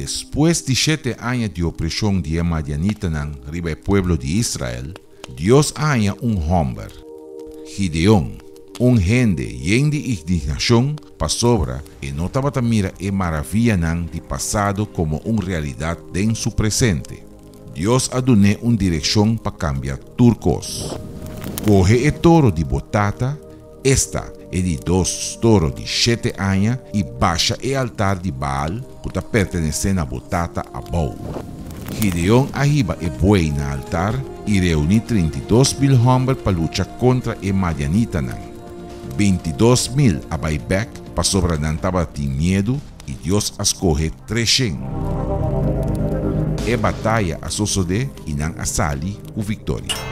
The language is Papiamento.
Despues di shete aña di opreshon di e madianitanan riba e pueblo di Israel, Dios a haña un hòmber, Gideon, un hende yen di indignashon pasobra e no tabata mira e maravianan di pasado komo un realidat den su presente. Dios a dun'é un direkshon pa kambia tur kos. Kohe e toro di bo tata, esta, e di dos toro di shete aña, i basha e altar di Baal ku ta pertenesé na bo tata abou. Gideon a hiba e buey na altar i reuní 32.000 hòmber pa lucha kontra e madianitanan. 22.000 a bai bèk pasobra nan tabatin miedu i Dios a skohe 300. E bataya a sosodé i nan a sali ku viktoria.